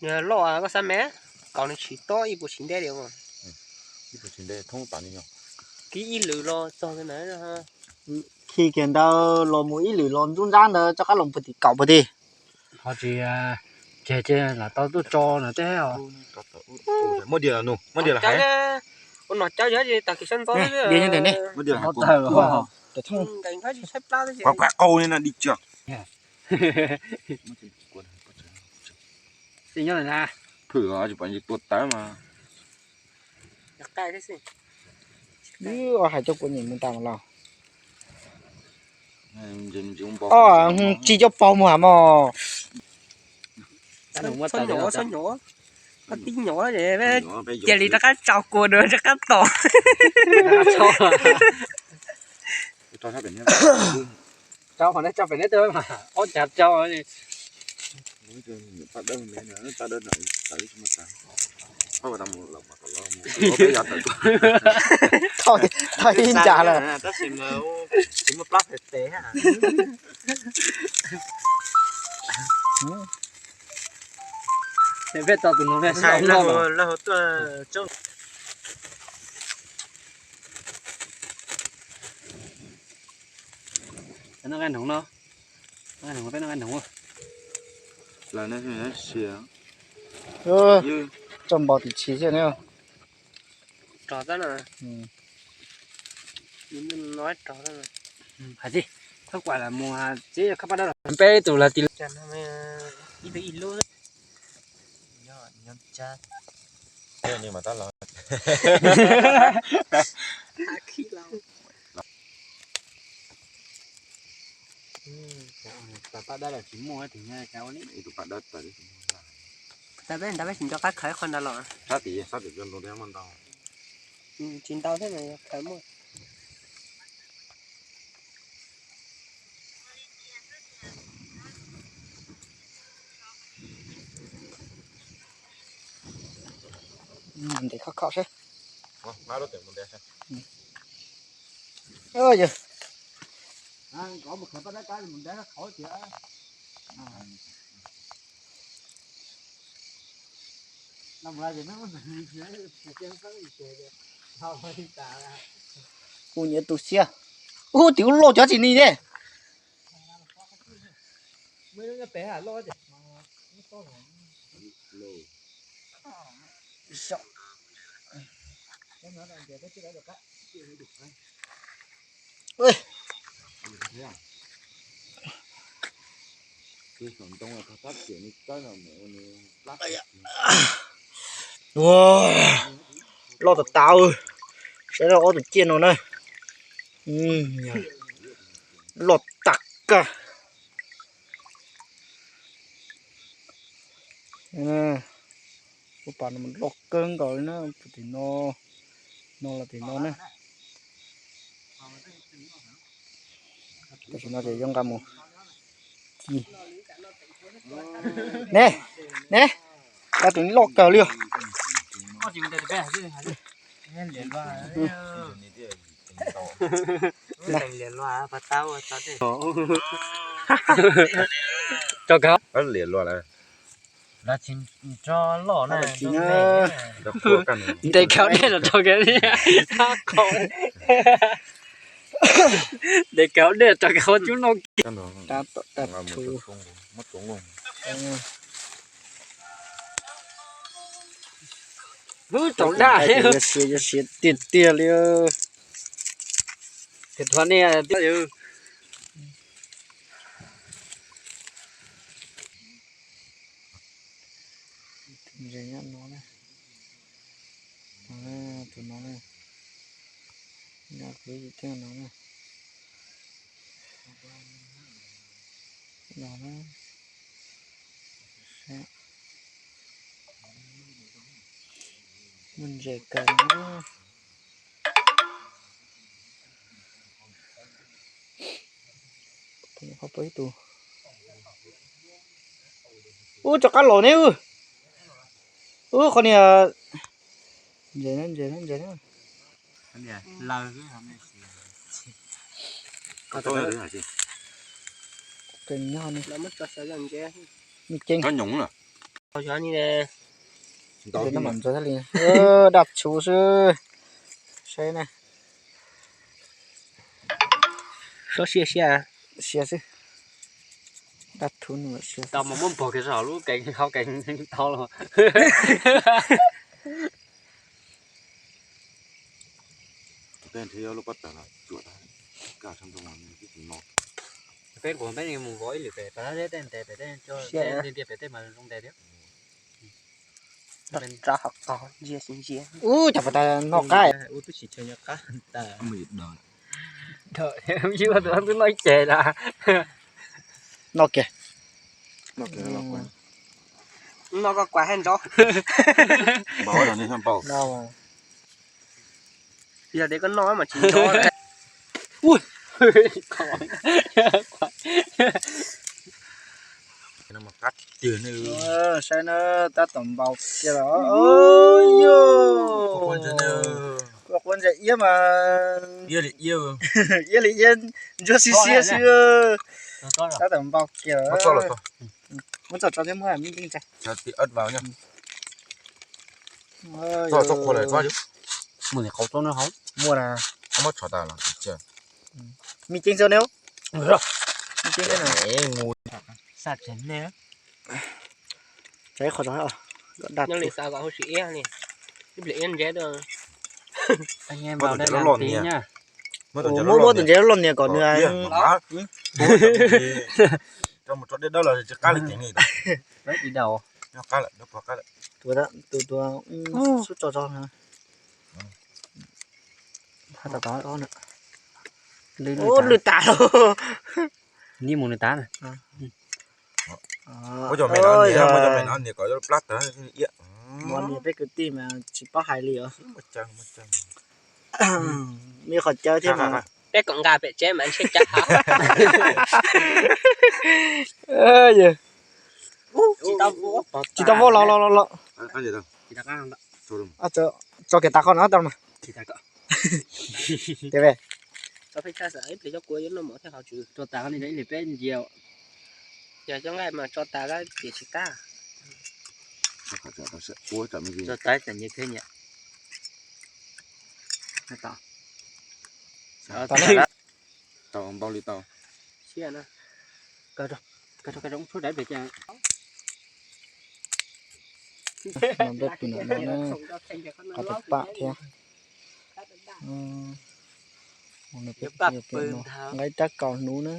Yog loj koj xav me, kaus nws tsis tob ib puas tsis ntev li. Ib puas tsis ntev thoob tas li no. Kib ib lwm los txog na. Khi kiag ntawd los mus ib lwm los nruab nrab ntawd rov qab los puag tim kaum puag tim. Ho tsis, ces ces lam tau tuaj tso no teb os. Muab diam no, muab diam los hais. Ua no cov yog tas kis sab ntxov. Diam nyob ntawm ne. Muab diam los hais. Qab qau li no dim tsia. Xij nyob na. Phwm os, tsis pom tua tawv mas. Wb hais coj kua nyem mus tas mas los. Os, tsis coj paug mus mos. Tib nyuam cia li rov qab tso kua dua rov qab tom. Rau qhov neb tso pem neb twb mas ob cav rau. Thauj ib ncas lawm. Tab sis mas tsis muaj plab pem pem. Peb tau tus no, lawv hauv tuaj tsob. Noj nqaij hnoov no, noj nqaij hnoov, peb noj nqaij hnoov. Lawv ne, sia. Tso npaum tim tshis xwb ne. Rov txab na. Hais txij, thab kuam lam mus txiv khab paj dawb los peb tus los ti. Ib tug ib lub. Paj dawb los tsis muaj, tab peb nrad peb tsis nco qab khaws qhov ntawd los. Tsis ntau thiab mas khaws muaj. Ntes khov kho seb. Yog kuv nyiam tu siab. Ub, tim ub loj cov tsis ni ne. Loj tas tas, saib ob tug ciaj no na. Loj tas kag. Ua pas no loj kawg nkaus li na, tim no, no los tim no na. Tam sim no ces yuav nqa mus ci. Ne, ne, koj tus loj kawg li os. Rau kawg. Ntes kaum dej los rau kawg li. Ntes kaum dej rau kawg, cub no kiag. Ub, tsaus daj. Yuav siav, yuav siav tiag tiag li. Thov nej thiab. Tus no na, tus no na, nyob kuv yim thiab no na. No na. Muaj ntses kawg na. Ub, rov qab los ne. Ub, qhov niag ntses na, ntses na, ntses na. Nws ceev. Xyov ni ne. Daj txhuv xwb. Saib na. Sob siab siab. Siab xwb. Daj txhuv no siab. Tau mas muab npog kiag saum lub kev hau kev tau los. Peb nrhiav lub pob tawm los cuam tag, kaj sab nroo no. Peb kuv peb mus vov ib lwm pem, pem tej ntes pem tej, ntiag pem tej mas zoo ntes thiab. Tsa hov qog ntsia xi ntsia. Ub, cas puas tas noj qab. Ub, twb tsis chaw nyob qab tas. Mus ib dawm. Ib ua tus twb noj ces las. Noj kiag. Noj kiag los kuv. Noj koj kuv haj nrov. Npau. Yog tias koj noj mas tsis nrov. Ui. Saib na, tab tom npau kiag los. Quaj quaj ntsa iab mas. Iab li iab, ntsuab siab siab xwb. Tab tom npau kiag. Muab txog tso thiab muab me nkeeb tsa. Muaj na. Me ceeb xwb ne. Me ceeb xwb na. Xa tsev ne. Tsa ib qho tso. Nyob li xav kom huv si iab li. Ib pliag iab ntsev tuaj. Muab tus ntsev loj loj nias kom nws. Rau mus tso dej dawb los tsis qab li ceev li. Qab lawm, qab lawm. Tus tus xub tso tso. Lwj tas lawm. Nib mus nws tas na. Muab cov me no nias, muab cov me no nias kom plab tawv iab. Muab nias peb kwv tij mas tsis paub hais li os. Me qhov cawv thiab mas. Peb kom nqa pem tsev mas ntshe cas. Tsis tau vau los los los los. Tso kiag tas qhov no tau mas. Tes ve. Tso tas qhov no ib pliag coj kuv yuav noj mov thiab qhov tswv. Tso tas qhov no ib pliag peb ncia. Yog coj nqaij mas tso tas lawm ces tsis qab. Tso tas tam nyias kheb nyias. Tau npau li tau. Siab na. Kaw tso, kaw tso, kaw tso, tshuab dawb pem cas. Qhov tus pam thiab. Nqa ib rab kaus hnuv na.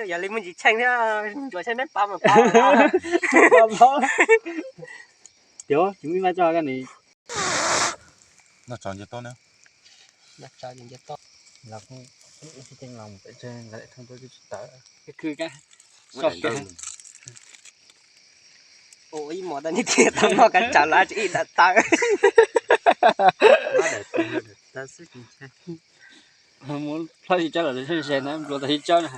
Yog li muaj ntsis tsheej thiab, ntsuas tsheej neb pab mas pab. Tias tsis muaj ib vaj tso koj ni. Noj tsov nce toj na. Noj tsov nce toj. Los kuj tsis teej los pem tsev nqa daim thoob tuaj twb tsis tawm. Khwv ka. Ua ib mos tau ni tiag tau noj kav tsawv lawm tsis ib daim tawv. Muab plhaub yig tsawb los ze na, nplua tau yig tsawb na.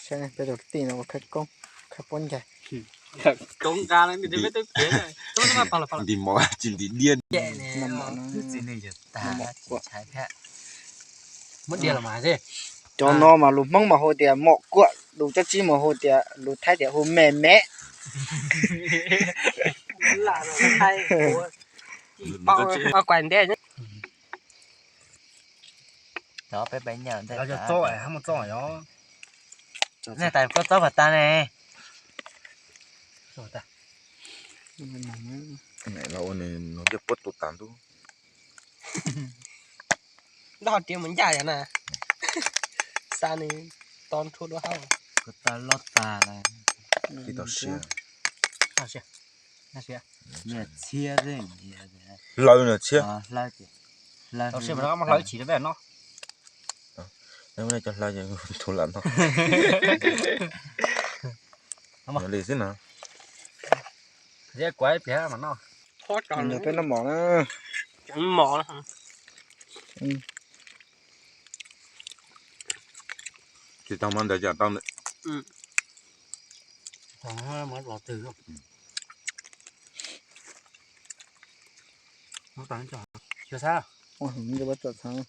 Saib peb tus kwv tij no ua khawb koob khawb pob ncaig. Koob nqa nti mos tsis nti diaj. Cov no mas lus Hmoob mas hu tias mom kuam, lus Tsob Tsib mas hu tias, lus Thaib tias hu me me. Cov peb peb nyaum ntej. Nej tais koj txob pas tas ne. Los ua nws no ncej puab tu tas ntub. Ntaj ho riam mus ncaj yog na. Xa nws to nrhua dua hauj. Koj tas loj tas lawm. Tsis tau siab. Niam txhiab, hlawv niam txhiab. Tau siab mas hlawv ib chim rau peb no. Cov hlawv ces tus lam no. Li xwb na. Kuv ib pliag mas noj. Peb noj mov na. Mov. Tsis tau mov ntawd cas tau ntawd. Mov los twg. Ua tas, ua tas txhab.